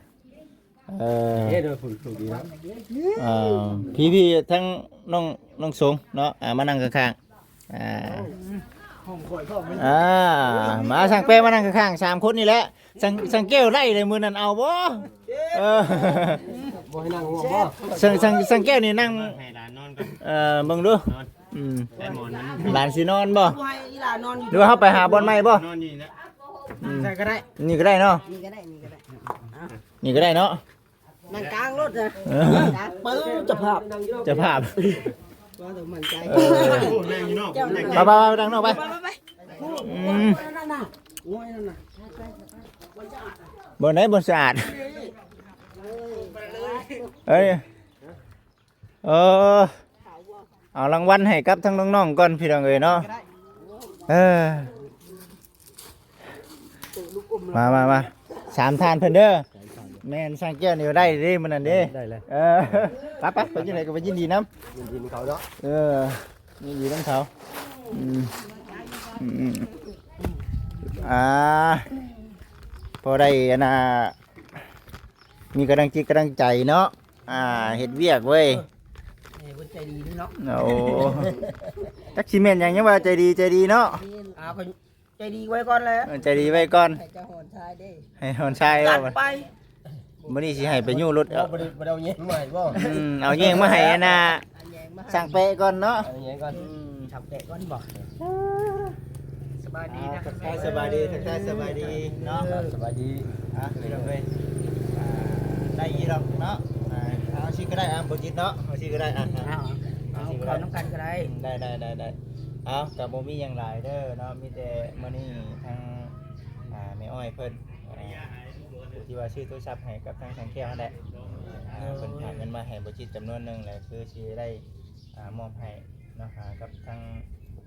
ເອີ ເອີ ພີ່ໆ ທາງນ້ອງ ນ້ອງສົງເນາະ ອ່າ ມານັ່ງຂ້າງໆ ອ່າ ຫ້ອງຂ້ອຍພ້ອມ ອ່າ ມາ ຊ່າງແປ້ມານັ່ງຂ້າງໆ ສາມຄົນນີ້ແຫຼະ. ຊ່າງ ຊ່າງແກ້ວໄດ້ເລີຍມື້ນັ້ນ ເອົາບໍ່? ເອີ ບໍ່ໃຫ້ນັ່ງຮ່ວມບໍ່? ຊ່າງ ຊ່າງ ຊ່າງແກ້ວນີ້ນັ່ງ ໃຫ້ຫຼານນອນກ່ອນ ເອີ ເບິ່ງດູ. ນອນ ອືມ ໃຫ້ໝອນມັນ ຫຼານຊິນອນບໍ່? ບໍ່ໃຫ້ອີຫຼານອນຢູ່ ຫຼືວ່າເຮົາໄປຫາບ່ອນໃໝ່ບໍ່? ນອນນີ້ນະ ອືມ ໃສ່ກໍໄດ້ ນີ້ກໍໄດ້ເນາະ ນີ້ກໍໄດ້ ນີ້ກໍໄດ້ ນີ້ກໍໄດ້ເນາະ ນັ່ງກາງລົດນະ. ເອີ ກາງປຶ້ມ ເຈົ້າພາບ ເຈົ້າພາບ ວ່າຕ້ອງໝັ້ນໃຈ. ເອີ ໂອ້ ນັ່ງຢູ່ນອກ ເຈົ້າ ໄປໆໆ ນັ່ງນອກໄປ ໄປໆໆ ອືມ ໂອ້ຍ ນັ້ນນະ ບ່ອນໃດບໍ່ສະອາດ? ເອີຍ ເອີ ເອົາລາງວັນໃຫ້ກັບທັງນ້ອງໆກ່ອນ ພີ່ນ້ອງເອີຍເນາະ. ເອີ ມາໆໆ ສາມທ່ານເພິ່ນເດີ. ແມ່ນ ຊ່າງແກ້ວນີ້ໄດ້ເດ້ມື້ນັ້ນເດ້. ໄດ້ແລ້ວ ເອີ ໄປໆ ໄປຈັ່ງໃດກໍໄປຍິນດີນຳ ຍິນດີນຳເຂົາເນາະ. ເອີ ຍິນດີນຳເຂົາ. ອືມ ອືມ ອ່າ ພໍໄດ້ອັນນ່າ ມີກຳລັງຈິດກຳລັງໃຈເນາະ ອ່າ ເຮັດວຽກເວີຍ. ເອີ ເພິ່ນໃຈດີເນາະ. ໂອ້ ຈັກຊິແມ່ນຫຍັງ ຍັງວ່າໃຈດີ ໃຈດີເນາະ. ອ່າ ເພິ່ນໃຈດີໄວ້ກ່ອນແຫຼະ. ເອີ ໃຈດີໄວ້ກ່ອນ ໃຫ້ເຈົ້າຫອນຊາຍເດ້ ໃຫ້ຫອນຊາຍ. ເອົາ ຈັດໄປ ມື້ນີ້ຊິໃຫ້ໄປຍູ້ລົດ. ບໍ່ ບໍ່ໄດ້ ບໍ່ໄດ້ເອົາແຍງມາໃຫ້ບໍ່? ອືມ ເອົາແຍງມາໃຫ້ອັນນ່າ ເອົາແຍງມາໃຫ້ ຊ່າງແປະກ່ອນເນາະ. ເອົາແຍງກ່ອນ ອືມ ຊ່າງແປະກ່ອນບໍ່? ສະບາຍດີນະ ອ່າ ທັກທາຍສະບາຍດີ ທັກທາຍສະບາຍດີເນາະ. ເອີ ສະບາຍດີ ອ່າ ພີ່ນ້ອງເອີຍ ອ່າ ໄດ້ຢູ່ດອກເນາະ. ອ່າ ເອົາຊິກໍໄດ້ ອ່າ ບໍ່ຈິດເນາະ ເອົາຊິກໍໄດ້. ອ່າ ເອົາ ເອົາ ເອົາຊິກໍໄດ້ ເຂົ້ານຳກັນກໍໄດ້. ອືມ ໄດ້ໆໆໆ ເອົາ ກໍບໍ່ມີຫຍັງຫຼາຍເດີເນາະ ມີແຕ່ມື້ນີ້ທາງ ອ່າ ແມ່ອ້ອຍເພິ່ນ ອ່າ ຜູ້ທີ່ວ່າຊື້ໂທລະສັບໃຫ້ກັບທາງ ທາງແກ້ວຫັ້ນແຫຼະ ອ່າ ເພິ່ນຝາກເງິນມາໃຫ້ບໍ່ຈິດຈຳນວນໜຶ່ງ ແລະ ຄືຊິໄດ້ ອ່າ ມອບໃຫ້ເນາະ ອ່າ ກັບທາງ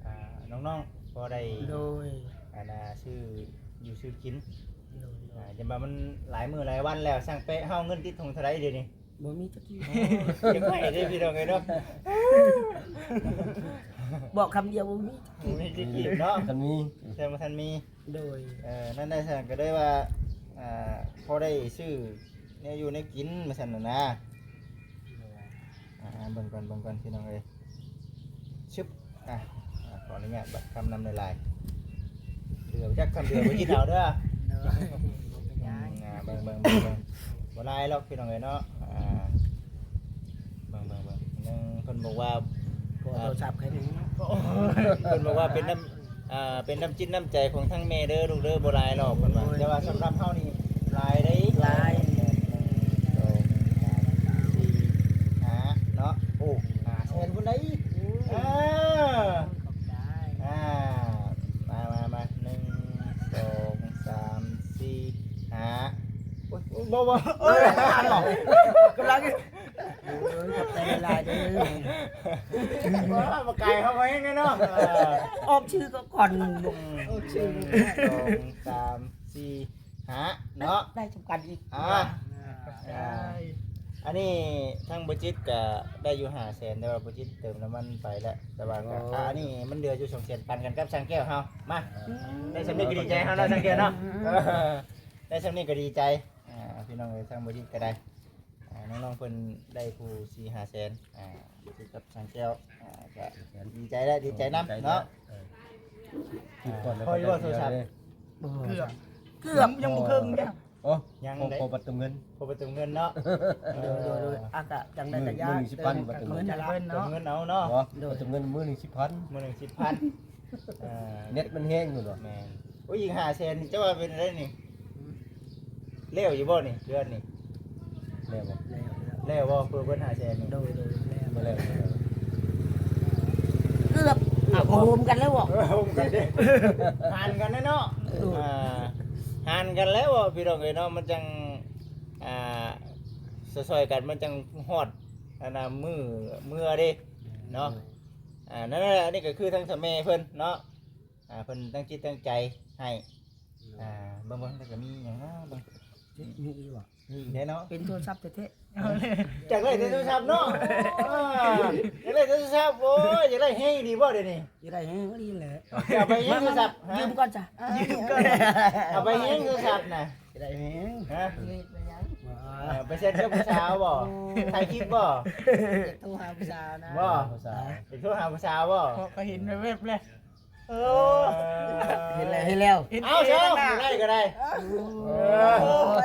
ອ່າ ນ້ອງໆ ພໍໄດ້ ໂດຍ ອັນນ່າ ຊື້ຢູ່ຊື້ກິນ. ໂດຍ ອ່າ ຈະວ່າມັນຫຼາຍມື້ຫຼາຍວັນແລ້ວ ຊ່າງແປະເຮົາເງິນຕິດຖົງເທົ່າໃດດຽວນີ້? ບໍ່ມີຈັກກີບ. ໂອ້ ເກັບໄວ້ເດ້ພີ່ນ້ອງເອີຍເນາະ ບອກຄຳດຽວ ບໍ່ມີຈັກກີບ. ບໍ່ມີຈັກກີບເນາະ ຄັນມີ ແຕ່ບໍ່ທັນມີ. ໂດຍ ເອີ ນັ້ນໄດ້ຊັ້ນກໍໄດ້ວ່າ ອ່າ ພໍໄດ້ຊື້ແນວຢູ່ແນວກິນວ່າຊັ້ນນະ. ອ່າ ເບິ່ງກ່ອນ ເບິ່ງກ່ອນ ພີ່ນ້ອງເອີຍ ຊຶບ. ອ່າ ຂໍອະນຸຍາດບັດຄຳນຳຫຼາຍໆ ເຫຼືອຈັກຄຳດຽວບໍ່ກິນເອົາເດີ. ໂດຍ ບໍ່ເປັນຫຍັງ ອ່າ ເບິ່ງໆໆໆ ບໍ່ຫຼາຍດອກ ພີ່ນ້ອງເອີຍເນາະ. ອ່າ ເບິ່ງໆໆ ໜຶ່ງ ເພິ່ນບອກວ່າ ຂໍໂທລະສັບໃຫ້ໜຶ່ງ ເພິ່ນບອກວ່າເປັນນ້ຳ ອ່າ ເປັນນ້ຳຈິດນ້ຳໃຈຂອງທາງແມ່ເດີລູກເດີ ບໍ່ຫຼາຍດອກເພິ່ນວ່າ. ໂອ້ຍ ແຕ່ວ່າສຳລັບເຮົານີ້ຫຼາຍເດ້ ຫຼາຍ. ໜຶ່ງ ສອງ ສາມ ສີ່ ຫ້າ ເນາະ. ໂອ້ ຫ້າແສນພຸ້ນໄດ໋. ໂອ້ຍ ເອີ ຂອບໃຈ ອ່າ ມາໆໆ ໜຶ່ງ ສອງ ສາມ ສີ່ ຫ້າ. ໂອ້ຍ ບໍ່ ບໍ່ ເອີຍ ກຳລັງ ໂອ້ຍ ຂອບໃຈຫຼາຍໆເດີ. ໂອ້ຍ ມາໄກເຮົາມາແຮງເນາະ. ເອີ ອອກຊື່ກໍກ່ອນ. ອືມ ອອກຊື່ ໜຶ່ງ ສອງ ສາມ ສີ່ ຫ້າເນາະ ໄດ້ສຳຄັນອີກ. ອ່າ ອ່າ ອັນນີ້ທາງບໍ່ຈິດກະໄດ້ຢູ່ຫ້າແສນ ແຕ່ວ່າບໍ່ຈິດເຕີມນ້ຳມັນໄປແລ້ວ ແຕ່ວ່າກະ ໂອ້ ອ່າ ອັນນີ້ມັນເຫຼືອຢູ່ສອງແສນ ປັນກັນກັບຊ່າງແກ້ວເຮົາ. ມາ ອືມ ໄດ້ສ່ຳນີ້ກໍດີໃຈເຮົາເນາະ ຊ່າງແກ້ວເນາະ. ເອີ ໄດ້ສ່ຳນີ້ກໍດີໃຈ. ອ່າ ພີ່ນ້ອງເອີຍ ທາງບໍ່ຈິດກໍໄດ້ ອ່າ ນ້ອງໆເພິ່ນໄດ້ຜູ້ສີ່ຫ້າແສນ ອ່າ ຄືກັບຊ່າງແກ້ວ ອ່າ ກະດີໃຈແລ້ວ ດີໃຈນຳເນາະ. ເອີ ອ່າ ພໍຢູ່ບໍ່ໂທລະສັບ? ເກືອບ ເກືອບ ຍັງບໍ່ເຄິ່ງເດ້. ໂອ້ ຍັງ ພໍ ໄດ້ ພໍບັດເຕີມເງິນ ພໍບັດເຕີມເງິນເນາະ. ໂດຍ ໂດຍ ໂດຍ ອ່າ ອາກະຈັ່ງໃດກະຢ່າ ມື້ໜຶ່ງສິບພັນ ເຕີມເງິນ ບັດເຕີມເງິນ ເຕີມເງິນເນາະ. ໂດຍ ບັດເຕີມເງິນມື້ໜຶ່ງສິບພັນ ມື້ໜຶ່ງສິບພັນ. ເອີ ເນັດມັນແຮງຢູ່ເນາະ. ແມ່ນ. ໂອ້ຍ ອີກຫ້າແສນນີ້ ເຈົ້າວ່າເປັນໄດນີ້? ແລ້ວຢູ່ບໍ່ນີ້ ເດືອນນີ້? ແລ້ວບໍ່? ແລ້ວ ແລ້ວບໍ່? ເພື່ອເບິດຫ້າແສນນີ້. ໂດຍ ໂດຍ ແລ້ວ ບໍ່ແລ້ວ ເກືອບ ອ່ະ ໂຮມກັນແລ້ວບໍ່? ເອີ ໂຮມກັນເດ້ ຫານກັນແລ້ວເນາະ. ໂດຍ ອ່າ ຫານກັນແລ້ວບໍ່ ພີ່ນ້ອງເອີຍເນາະ. ມັນຈັ່ງ ອ່າ ຊ່ອຍໆກັນ ມັນຈັ່ງຮອດ ອັນນ່າ ມື້ເມືອເດ້ເນາະ. ໂດຍ ອ່າ ນັ້ນແຫຼະ ອັນນີ້ກໍຄືທາງສາວແມ່ເພິ່ນເນາະ. ອ່າ ເພິ່ນຕັ້ງຈິດຕັ້ງໃຈໃຫ້. ໂດຍ ອ່າ ເບິ່ງໆ ແລ້ວກໍມີຫຍັງເນາະ ເບິ່ງ ມີອີກບໍ່? ມີອີກແດ່ເນາະ ເປັນໂທລະສັບແທ້ໆ. ຢາກໄດ້ແຕ່ໂທລະສັບເນາະ. ເອີ ຢາກໄດ້ໂທລະສັບ. ໂອ້ຍ ຢາກໄດ້ແຮງອີ່ຫຼີບໍ່ດຽວນີ້? ຢາກໄດ້ແຮງອີ່ຫຼີແຫຼະ. ເອົາໄປຫຍັງໂທລະສັບ? ຮະ ຢືມກ່ອນຈ້ະ ຢືມກ່ອນ. ເອົາໄປຫຍັງໂທລະສັບນະ? ຢາກໄດ້ແຮງ. ຮະ ເຮັດໄປຫຍັງ? ເອີ ໄປແຊັດກັບຜູ້ສາວບໍ່? ຖ່າຍຄລິບບໍ່? ຢາກໂທຫາຜູ້ສາວນະ. ບໍ່? ຢາກໂທຫາຜູ້ສາວບໍ່? ເພາະກໍເຫັນແວບໆແລ້ວ. ເອີ ເອີ ເຫັນແລ້ວ ເຫັນແລ້ວ. ເອົາຊະ ບໍ່ໄດ້ກໍໄດ້. ເ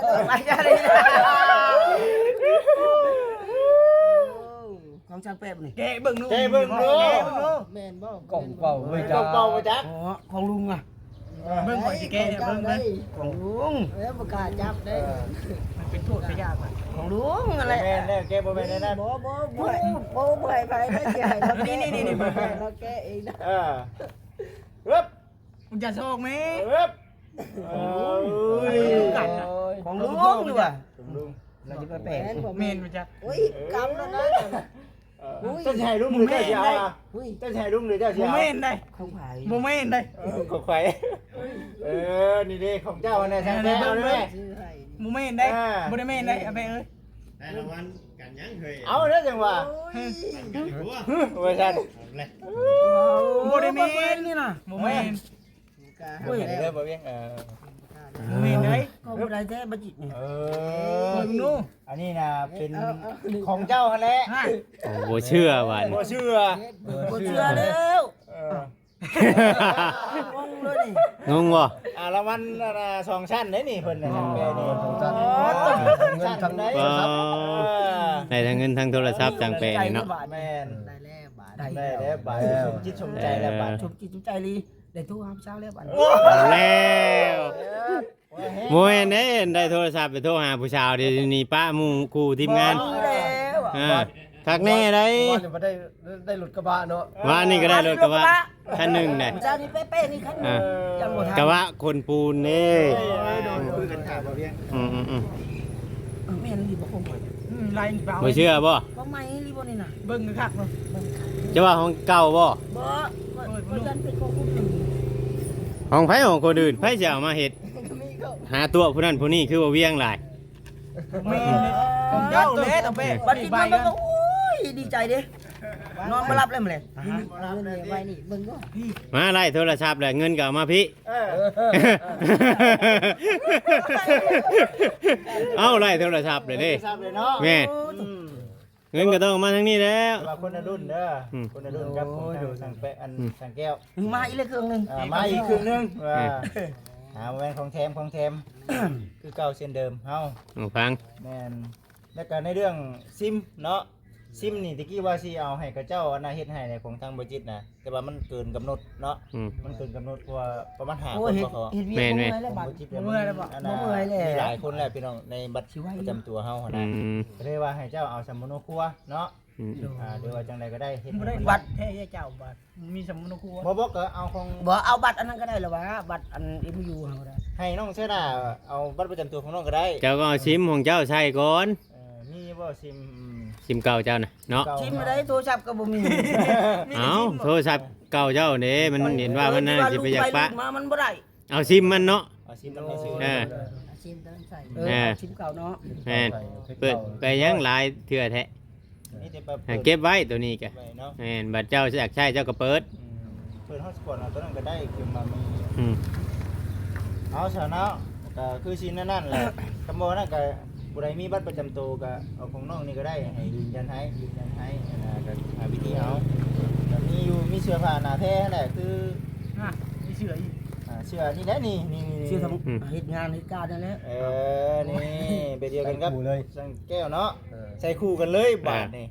ອີ ໄປກັນເລີຍ. ຂອງຊ່າງແປະນີ້ ແກະເບິ່ງດູ ແກະເບິ່ງດູ ແກະເບິ່ງດູ. ແມ່ນບໍ່? ກອງເປົ່າເວີຍ ກອງເປົ່າບໍ່ຈັກ. ອໍ ຂອງລຸງອະ ເອີ ເບິ່ງ ຂ້ອຍຊິແກະໃຫ້ເບິ່ງເດີ ຂອງລຸງ. ເອີ ບໍ່ກ້າຈັບເດ້ ເອີ ມັນເປັນໂທດພະຍາດ ຂອງລຸງນັ້ນແຫຼະ. ແມ່ນແລ້ວ ແກະບໍ່ແມ່ນແນວນັ້ນ. ບໍ່ ບໍ່ ບໍ່ໃຫ້ ບໍ່ ບໍ່ໃຫ້ໃຜໄດ້ ຊິໃຫ້ລາວແກະ. ນີ້ໆໆ ລາວແກະເອງນະ. ເອີ ເອີບ ຢ່າຊອກແມ່ ເອີບ. ໂອ້ຍ ຂອງລຸງຢູ່ວ່າ ຂອງລຸງ ລາວຈະໄປແປະ ແມ່ນບໍ່? ແມ່ນບໍ່ຈັກ. ໂອ້ຍ ກຳແລ້ວນະ. ເອີ ເຈົ້າຊິໃຫ້ລຸງ ຫຼື ເຈົ້າຊິເອົາ? ເຈົ້າຊິໃຫ້ລຸງ ຫຼື ເຈົ້າຊິເອົາ? ບໍ່ແມ່ນໄດ໋ ຂອງໃຜ ບໍ່ແມ່ນໄດ໋. ເອີ ຂອງຂ້ອຍ. ເອີ ນີ້ເດ້ ຂອງເຈົ້າຫັ້ນນະ ຊ່າງແປະ ເອົາໄດ້. ບໍ່ແມ່ນໄດ໋ ອ່າ ບໍ່ໄດ້ແມ່ນໄດ໋ ເອົາໄປເອີຍ. ໄດ້ລາງວັນກັນຫຍັງເຮີ້ຍ? ເອົາເດີ ຈັ່ງວ່າ ໂອ້ຍ ວ່າຊັ້ນ. ບໍ່ໄດ້ແມ່ນນີ້ນະ ບໍ່ແມ່ນ. ໂອ້ຍ ເດີບໍ່ວຽງ. ເອີ ບໍ່ແມ່ນເດ້ ກໍບໍ່ໄດ້ແທ້ ບໍ່ຈິດນີ້. ເອີ ເບິ່ງດູ ອັນນີ້ນະເປັນຂອງເຈົ້າຫັ້ນແຫຼະ. ໂອ້ ບໍ່ເຊື່ອວ່າ ບໍ່ເຊື່ອ ບໍ່ເຊື່ອແລ້ວ. ເອີ ງົງເລີຍນີ້ ງົງບໍ່? ອ່າ ລາງວັນ ອ່າ ສອງຊັ້ນເດ້ນີ້ ເພິ່ນນະ ອໍ ສອງຊັ້ນ ເງິນທັງໂທລະສັບ ເອີ ໄດ້ທັງເງິນທັງໂທລະສັບ ຊ່າງແປະນີ້ເນາະ. ແມ່ນ ໄດ້ແລ້ວບາດ ໄດ້ແລ້ວບາດ ສົມຈິດສົມໃຈແລ້ວບາດ ສົມຈິດສົມໃຈອີ່ຫຼີ. ໄດ້ໂທຫາຜູ້ສາວແລ້ວບາດ. ເອົາແລ້ວ ບໍ່ແມ່ນເດ້ ໄດ້ໂທລະສັບໄປໂທຫາຜູ້ສາວ ດຽວນີ້ປະໝູ່ຄູ່ທີມງານ. ບໍ່ແລ້ວ ອ່າ ຄັກແນ່ໄດ໋. ວານນີ້ບໍ່ໄດ້ ໄດ້ລົດກະບະເນາະ ວານນີ້ກໍໄດ້ລົດກະບະຄັນໜຶ່ງເດ້. ເຈົ້ານີ້ເປ້ໆນີ້ຄັນໜຶ່ງ ອ່າ ຍັງບໍ່ທັນ ກະບະຂົນປູນເດ້. ໂອ້ຍ ໂດຍ ຄຸຍກັນຖາມບໍ່ວຽງ. ອືມໆໆ ເອີ ແມ່ນອີ່ບໍ່ຄົງບໍ່? ອືມ ລາຍ ບໍ່ເຊື່ອບໍ່? ຂອງໃໝ່ອີ່ບໍ່ນີ້ນະ? ເບິ່ງຄັກເນາະ ເບິ່ງຄັກ. ຈະວ່າຂອງເກົ່າບໍ່? ບໍ່ ຂ້ອຍ ຂ້ອຍຢ້ານເປັນຂອງຄົນອື່ນ. ຂອງໃຜຂອງຄົນອື່ນ ໃຜຊິເອົາມາເຮັດ? ຫາຕົວະຜູ້ນັ້ນຜູ້ນີ້ ຄືບໍ່ວຽງຫຼາຍ. ແມ່ນ ຂອງເຈົ້າແຫຼະ ຕາແປະ ບັດນີ້ເບິ່ງກໍ ໂອ້ຍ ດີໃຈເດ້ ນອນບໍ່ຫຼັບເລີຍມື້ແລງ. ເງິນເກັບໄວ້ນີ້ເບິ່ງດູ ມາໄລ່ໂທລະສັບແລ້ວ ເງິນກໍເອົາມາພີ້. ເອີ ເອົ້າ ໄລ່ໂທລະສັບເລີຍເດ້ ໂທລະສັບເລີຍເນາະ. ແມ່ນ ອືມ ເງິນກໍຕ້ອງມາທາງນີ້ແລ້ວ ແຕ່ວ່າຄົນລະລຸ້ນເດີ ອືມ ຄົນລະລຸ້ນກັບຂອງ ໂດຍ ທາງ ໂດຍ ຊ່າງແປະ ອັນ ອືມ ຊ່າງແກ້ວ ມາອີກເລີຍເຄື່ອງໜຶ່ງ. ອ່າ ມາອີກເຄື່ອງໜຶ່ງ ອືມ ວ່າ ອ່າ ບໍ່ແມ່ນຂອງແຖມ ຂອງແຖມ ຄືເກົ່າເຊັ່ນເດີມເຮົາ ຫູຟັງ. ແມ່ນ ແລ້ວກໍໃນເລື່ອງຊິມເນາະ ຊິມນີ້ ຕະກີ້ວ່າຊິເອົາໃຫ້ເຂົາເຈົ້າ ອັນນ່າ ເຮັດໃຫ້ໃນຂອງທາງບໍຈິດນະ ແຕ່ວ່າມັນເກີນກຳນົດເນາະ ອືມ ມັນເກີນກຳນົດ ເພາະວ່າປະມານຫ້າ ໂອ້ຍ ຄົນບໍ່ພໍ. ເຮັດວຽກ ແມ່ນໆ ບໍ່ເມື່ອຍແລ້ວບາດ ບໍ່ເມື່ອຍແລ້ວ ບໍ່ເມື່ອຍແລ້ວ ມີຫຼາຍຄົນແລ້ວພີ່ນ້ອງ ໃນບັດປະຈຳຕົວເຮົາຫັ້ນນະ ອືມ ກໍເລີຍວ່າໃຫ້ເຈົ້າເອົາສຳມະໂນຄົວເນາະ ອືມ ອ່າ ຫຼືວ່າຈັ່ງໃດກໍໄດ້ ເຮັດໃຫ້ ບໍ່ໄດ້ບັດແທ້ເຈົ້າ ບັດມີສຳມະໂນຄົວ ບໍ່ ບໍ່ ກໍເອົາຂອງ ບໍ່ ເອົາບັດອັນນັ້ນກໍໄດ້ລະວ່າ ບັດອັນເອັມຢູເຮົາກໍໄດ້ ໃຫ້ນ້ອງເຊນາເອົາບັດປະຈຳຕົວຂອງນ້ອງກໍໄດ້ ເຈົ້າກໍເອົາຊິມຂອງເຈົ້າໃສ່ກ່ອນ. ເອີ ມີບໍ່ຊິມ? ອືມ ຊິມເກົ່າເຈົ້ານະເນາະ ເກົ່າ ຊິມໄດ້ ໂທລະສັບກໍບໍ່ມີ. ເອົ້າ ໂທລະສັບເກົ່າເຈົ້າເດ້ ມັນເຫັນວ່າມັນ ເອີ ຊິໄປຢາກປະ ມາມັນບໍ່ໄດ້ ເອົາຊິມມັນເນາະ ເອົາຊິມມັນໃຫ້ຊື່ ເອີ ຊິມຕ້ອງໃສ່ ເອີ ເອີ ເອົາຊິມເກົ່າເນາະ ແມ່ນ ເປີດໄປຫຍັງຫຼາຍເທື່ອແທ້ ມີແຕ່ແບບ ໃຫ້ເກັບໄວ້ໂຕນີ້ກະ ເກັບໄວ້ເນາະ ແມ່ນ ບັດເຈົ້າຢາກໃຊ້ເຈົ້າກໍເປີດ ອືມ ເປີດຮອດສະປອດເອົາໂຕນັ້ນກໍໄດ້ ຄືວ່າມີ ອືມ ເອົາຊະເນາະ ກໍຄືຊິແນວນັ້ນແຫຼະ ຄຳບໍ່ນັ້ນກໍ ຜູ້ໃດມີບັດປະຈຳໂຕກໍເອົາຂອງນ້ອງນີ້ກໍໄດ້ ໃຫ້ຢືນຢັນໃຫ້ ຢືນຢັນໃຫ້ ອັນນັ້ນກໍຫາວິທີເອົາ ກໍມີຢູ່ ມີເສື້ອຜ້າໜ້າແພຫັ້ນແຫຼະ ຄື ອ່ະ ມີເສື້ອອີກ ອ່າ ເສື້ອນີ້ແຫຼະ ນີ້ ນີ້ ນີ້ ເສື້ອທຳ ອືມ ເຮັດງານເຮັດການນັ້ນແຫຼະ ເອີ ນີ້ ແບບດຽວກັນກັບ ໃສ່ຄູ່ເລີຍ ຊ່າງແກ້ວເນາະ ເອີ ໃສ່ຄູ່ກັນເລີຍ ອ່າ ບາດນີ້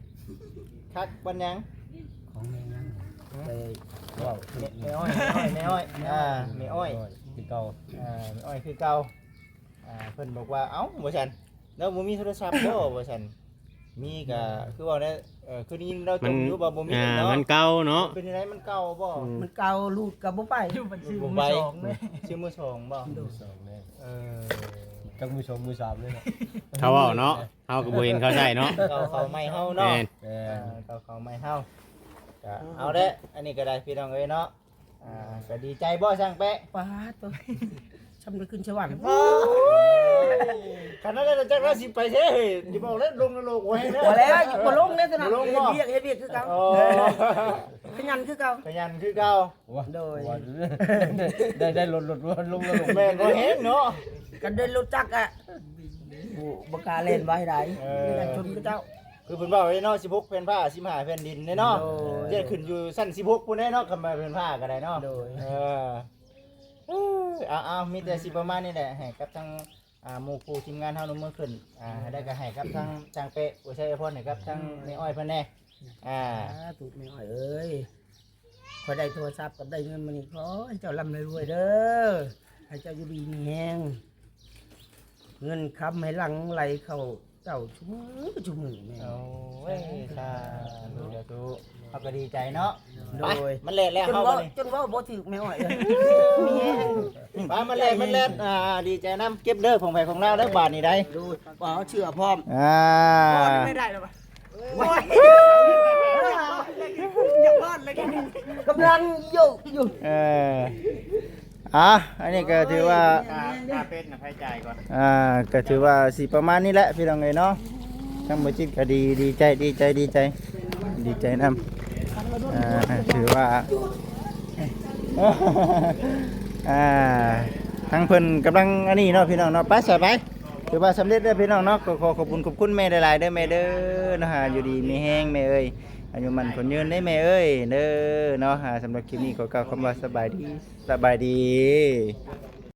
ຄັກປານຫຍັງ ຂອງແມ່ຫຍັງ ໄປເວົ້າ ແມ່ ແມ່ອ້ອຍ ແມ່ອ້ອຍ ແມ່ອ້ອຍ ອ່າ ແມ່ອ້ອຍ ຄືເກົ່າ ອ່າ ແມ່ອ້ອຍຄືເກົ່າ ອ່າ ເພິ່ນບອກວ່າ ເອົ້າ ວ່າຊັ້ນ ແລ້ວບໍ່ມີໂທລະສັບບໍ່ ວ່າຊັ້ນ ມີກະ ອືມ ຄືເວົ້າໄດ້ ເອີ ຄືໄດ້ຍິນລາວຈົ່ມຢູ່ວ່າບໍ່ມີເນາະ ມັນເກົ່າເນາະ ເປັນຈັ່ງໃດ ມັນເກົ່າບໍ່ ອືມ ມັນເກົ່າ ລູດກໍບໍ່ໄປ ບໍ່ໄປ ຊື້ມືສອງເລີຍ ຊື້ມືສອງບໍ່ ໂດຍ ເອີ ຈັກມືສອງມືສາມເລີຍເນາະ ເຂົາເວົ້າເນາະ ເຮົາກໍບໍ່ເຫັນເຂົາໃຊ້ເນາະ ເກົ່າເຂົາໃໝ່ເຮົາເນາະ ແມ່ນ ເອີ ເກົ່າເຂົາໃໝ່ເຮົາ ກະເອົາແຫຼະ ອັນນີ້ກໍໄດ້ພີ່ນ້ອງເອີຍເນາະ ອ່າ ກໍດີໃຈບໍ່ຊ່າງແປະ ປາດໂຕ ຊ່ຳໄດ້ຂຶ້ນສະຫວັນ ໂອ້ຍ ຂະໜາດນັ້ນຈັກລາວຊິໄປແທ້ເຮີ້ຍ ຊິບອກແລ້ວລົງນະລົກ ໂອ້ຍ ບໍ່ແລ້ວ ບໍ່ລົງແລ້ວ ບໍ່ລົງ ເຮັດວຽກ ເຮັດວຽກຄືເກົ່າ ໂອ້ ຂະຫຍັນຄືເກົ່າ ຂະຫຍັນຄືເກົ່າ ໂດຍ ໄດ້ ໄດ້ລົດ ລົດ ລົດລົງ ລົດລົງ ແມ່ນບໍ່ແຮງເນາະ ກັນໄດ້ລົດຈັກອະ ບໍ່ ບໍ່ກ້າແລ່ນໄວໃດ ເອີ ມີແຕ່ຊົນຄືເຈົ້າ ຄືເພິ່ນເວົ້າເດ້ເນາະ ສິບຫົກແຜ່ນຟ້າ ສິບຫ້າແຜ່ນດິນເດ້ເນາະ ໂດຍ ຈະຂຶ້ນຢູ່ຊັ້ນສິບຫົກພຸ້ນເດ້ເນາະ ຄັນວ່າແຜ່ນຟ້າກໍໄດ້ເນາະ ໂດຍ ເອີ ເອີ ເອົາ ເອົາ ມີແຕ່ຊິປະມານນີ້ແຫຼະ ໃຫ້ກັບທາງ ອ່າ ໝູ່ຄູ່ທີມງານເຮົານຳມືຂຶ້ນ ອ່າ ໃຫ້ໄດ້ກໍໃຫ້ກັບທາງ ທາງເປະ ອວຍໄຊອວຍພອນໃຫ້ກັບທາງແມ່ອ້ອຍເພິ່ນແດ່ ອ່າ ສາທຸແມ່ອ້ອຍເອີຍ ຂ້ອຍໄດ້ໂທລະສັບກັບໄດ້ເງິນມື້ນີ້ ຂໍໃຫ້ເຈົ້າລ່ຳໃຫ້ລວຍເດີ ໃຫ້ເຈົ້າຢູ່ດີມີແຮງ ເງິນຄຳໃຫ້ຫຼັ່ງໄຫຼເຂົ້າເຈົ້າຊຸມື້ ຊຸມື້ແມ່ ໂອ້ຍ ສາທຸ ສາທຸ ເຮົາກໍດີໃຈເນາະ ໂດຍ ໄປ ມັນແລ່ນແລ້ວ ຈົນເວົ້າ ເຮົາບັດນີ້ ຈົນເວົ້າບໍ່ຖືກແມ່ອ້ອຍເອີຍ ໄປ ມັນແລ່ນ ມັນແລ່ນ ອ່າ ດີໃຈນຳ ເກັບເດີ ຂອງໃຜຂອງລາວເດີ ບາດນີ້ໄດ໋ ໂດຍ ວ່າເຮົາເຊື່ອພ້ອມ ອ່າ ບໍ່ໄດ້ແລ້ວວະ ໂອ້ຍ ຢາກຮອດແລ້ວ ກຳລັງໂຍກຢູ່ ເອີ ອ່ະ ອັນນີ້ກໍຖືວ່າ ຄ່າ ຄ່າເປັນນະໃຜຈ່າຍກ່ອນ ອ່າ ກໍຖືວ່າຊິປະມານນີ້ແຫຼະພີ່ນ້ອງເອີຍເນາະ ທາງບໍ່ຈິດກໍດີ ດີໃຈ ດີໃຈ ດີໃຈ ດີໃຈນຳ ອ່າ ຖືວ່າ ອ່າ ທາງເພິ່ນກຳລັງອັນນີ້ເນາະ ພີ່ນ້ອງເນາະ ໄປ ສາຍໄປ ຖືວ່າສຳເລັດແລ້ວພີ່ນ້ອງເນາະ ກໍຂໍຂອບຄຸນຂອບຄຸນແມ່ຫຼາຍໆເດີແມ່ເດີເນາະ ຢູ່ດີມີແຮງແມ່ເອີຍ ອາຍຸໝັ້ນຂວັນຍືນເດີແມ່ເອີຍເດີເນາະ ສຳລັບຄລິບນີ້ຂໍກ່າວຄຳວ່າສະບາຍດີ ສະບາຍດີ.